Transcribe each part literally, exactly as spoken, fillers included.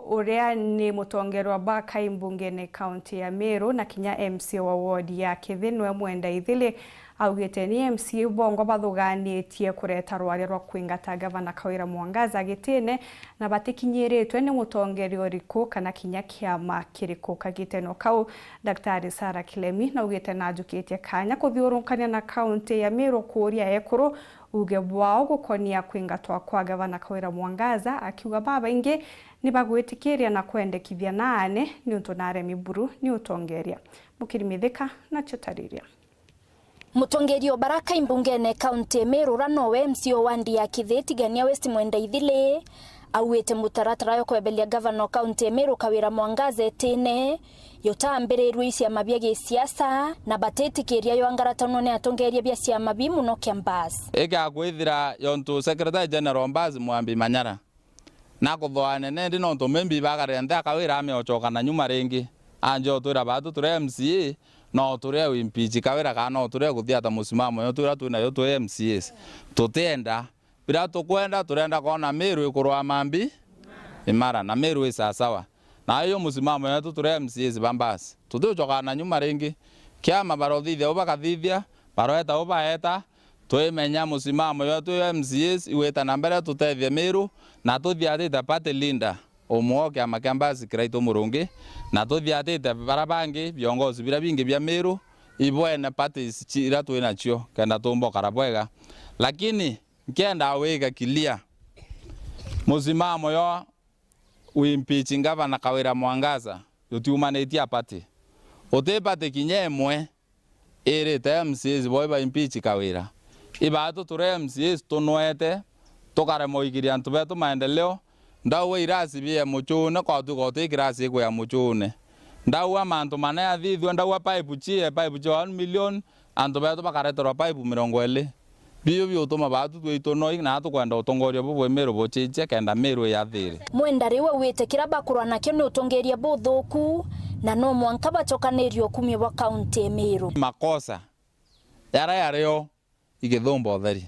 Uria ni mutongerwa bwa Kakai mbungene kaunti ya Meru na kinya M C A wa ward ya Kithi niwe Mwenda Ithili augite ni M C A bongwa bathuganitie kureta rwaria rwa kwingata gavana Kawira Mwangaza gitine na batikinyiritwe ni mutongeria uriku kana kinya kiama kiriku. Kagiteno kau, Daktari Sarah Kilemi naugite najukitie kanya kuthiurukania na kaunti ya Meru kuuria ekuru uuge bwao gukonia kwingatwa kwa gavana Kawira Mwangaza, akiuga babaingi ni bagwitikiria na kwendekithia naane niuntu naremi buru ni utongeria. Mukiri Mithika nacio tariria. Mutongeria o Baraka imbungene kaunti ya Meru uria nowe M C A o wandi ya Kithi Tigania West Mwenda Ithili, augite mutaratara jwa kweberia gavana o kaunti ya Meru Kawira Mwangaza etine, jutaambirirue i ciama bia gisiasa, na batitikiria jwangaratanua ni atongeria bia ciama bii, muno kia Mbas. Igakwithira yontu Secretary General Mbas Mwambi Manyara nakuthoa anene, indi nontu maybe bakarira nthi a Kawira amea ucoka na nyuma ringi, anja utwira baatu turi M C A, no turi a impeach Kawira, kana no turi a kuthiata musimamo yo twira twinayo twi M C As. Tutienda. Biria tukwenda, turenda kwona Meru ikurwa mambi imara, na Meru i sasawa. Na iyo musimamo yetu turi M C As ba Mbas. Tutiucokaa na nyuma ringi. Kiama barothithia u bakathithia, barweta u baeta, twimenya musimamo yetu yo M C As igwita na mbere tutethie Meru, na tuthiatite party leader umwe o kiama kia Mbas Kiraitu Murungi, na tuthiatite bara bangi, viongozi biria bingi bia Meru, ibwene parties ci-, iria twi nacio, kenda tuumba ukara bwega. Lakini, Nkienda wige clear, musimamo yo wi impeach Ngavana Kawira Mwangaza jutiumanitie a party. Uti party kinya imwe irite M C As boi ba impeach Kawira. Ibaatu turi M C As tunwete, tukaremwa uikiria antu betu maendeleo. Ndauga irasi bie muchune, kwatuika uti kirasi ikwia muchune. Ndauga mantu mana yathithua, ndauga pipe chie, pipe chia one million, antu betu bakareterwa pipe mirongo iri. Biu biutuma baatu twaitu noi, na tukwenda utongoria bubwe Meru buchichia kenda Meru iyathire. Mwenda riu augite kiria bakurwa nakio ni utongeria buthuku, na no mwanka bacokanirie ukumio bwa kaunti ya Meru. Makosa jaria jario igithumba utheri.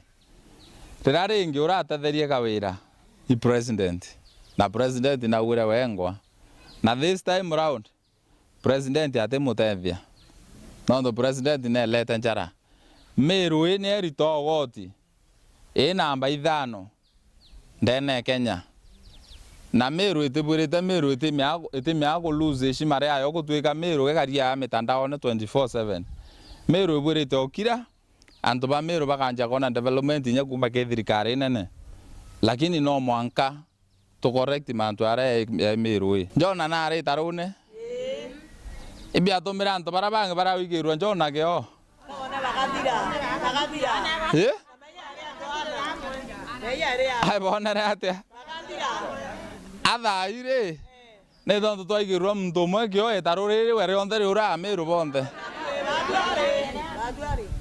Riria ringi uratetherie Kawira i president, na president naugire wengwa, na this time round, President atimutethia, nontu president neelete njara. Meru ii ni erito ugoti, ii namba ithano ndene e Kenya. Na Meru itibwirite, Meru itimea, itimea ku lose heshima riayo gutwika Meru gikaria mitandaone twenty four seven. Meru ibwirite ukira, antu ba Meru bakanjia kwona development inya kuuma ki thirikari inene. Lakini no mwanka tu correct mantu aria ya, ya Meru ii. Jona nari itarune? Imbi atumire antu baria bangi baria wigirua Jona kio? Ii? Ai bonere atia? Athai ri? Ni tontu twaigirua muntu umwe kio itaru riri we rionthe riura Amiru bonthe.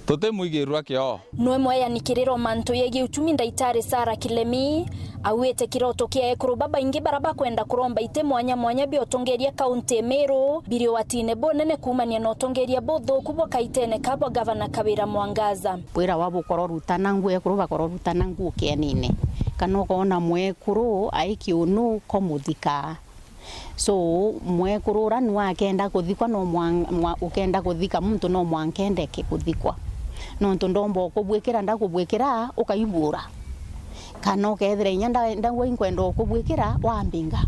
Tutimwigirua kio. Nwe mweyanikiriro mantu yegii uchumi Ndaitari Sarah Kilemi augite kiroto kia ekuru babaingi bara bakwenda kuromba iti mwanya mwanya bia utongeria kaunti Miru biri uwatine bunene kuumania na utongeria buthuku bwa kaitene ka bwa Gavana Kawira Mwangaza. Bwirawa bukoro rutana nguu, ekuru bakoro rutana nguu kienine, kana ukoona mwekuru ai kiunu ko muthika. So, mwekuru ura nu akenda kuthikwa no mwan-, mwa-, ukenda kuthika muntu no mwanka endeke kuthikwa. Nontu ndomba ukubwikira ndakubwikira ukaibura. Kana ukethira inya nda-, ndauga inkwenda ukubwikira wambinga.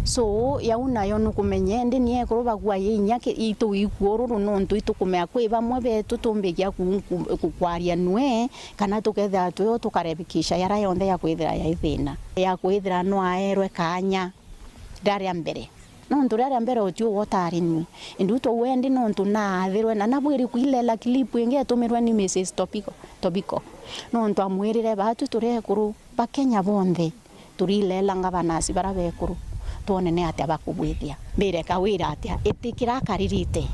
So, yau nayo nukumenye ndi ni ekuru bagua inya ki-, itu ikuururu nontu itukumea kwi bamwe betu tumbikia ku-, ku-, ku-, kwaria nwe, kana tukethira tuyo tukarebikisha yara yonthe ya kwithira yai thina. Ya kwithira nwaerwe kanya. Riria ria mbere. Nontu riria ria mbere utiu uga utari ni. Indi u twauga indi nontu naathirwe na nabwiri kwilela clip ingi etumirwe ni Missus Tobiko, Tobiko. Nontu amwirire baatu turi ekuru ba Kenya bonthe, turilela ngavanaci bara bekuru, twone ni atia bakubwithia. Mbire Kawira atia, itikira akaririte.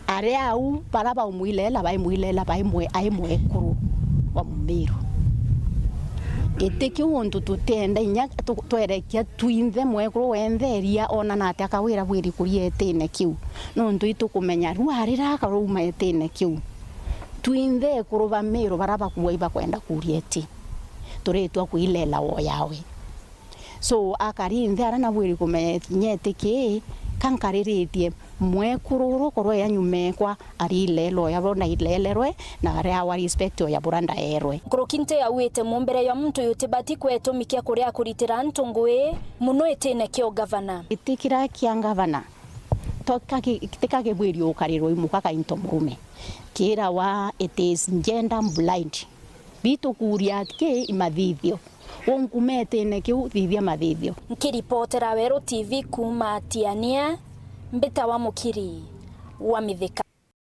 Aria au, bara baumwilela, baimwilela, baimwe-, ai mwekuru wa Mumiru. Giti kiu untu tutienda inya tu-, twerekia twinthe mwekuru wenthe eria onana atia Kawira bwiri kuria etine kiu. Nontu itukumenya rua rira akauma etine kiu. Twinthe ekuru ba Miru bara bakua ibakwenda kuria eti. Turitua kwilela wo yawe. So akari nthi aria nabwiri kumenya iti kii kankariritie mwekuru uru korwa ya nyuma ekwa ari ilelwa oya bo na ilelelwe na aria wa respect oya bura ndaerwe. Nkuruki nti auite mumbere ya muntu uyu tibati kwetumi kia kuria kuritira antu ngui muno itine kio gavana. Iti kira kia gavana to kaki- ti kakibwirio ukarirwa imuka kainto murume kirawa it is gender blind. Bitukuria ki imathithio. Unkumetene kiu thithia mathithio. Nkiripotera Weru T V kuuma Tiania, mbitawa Mukiri wa Mithika.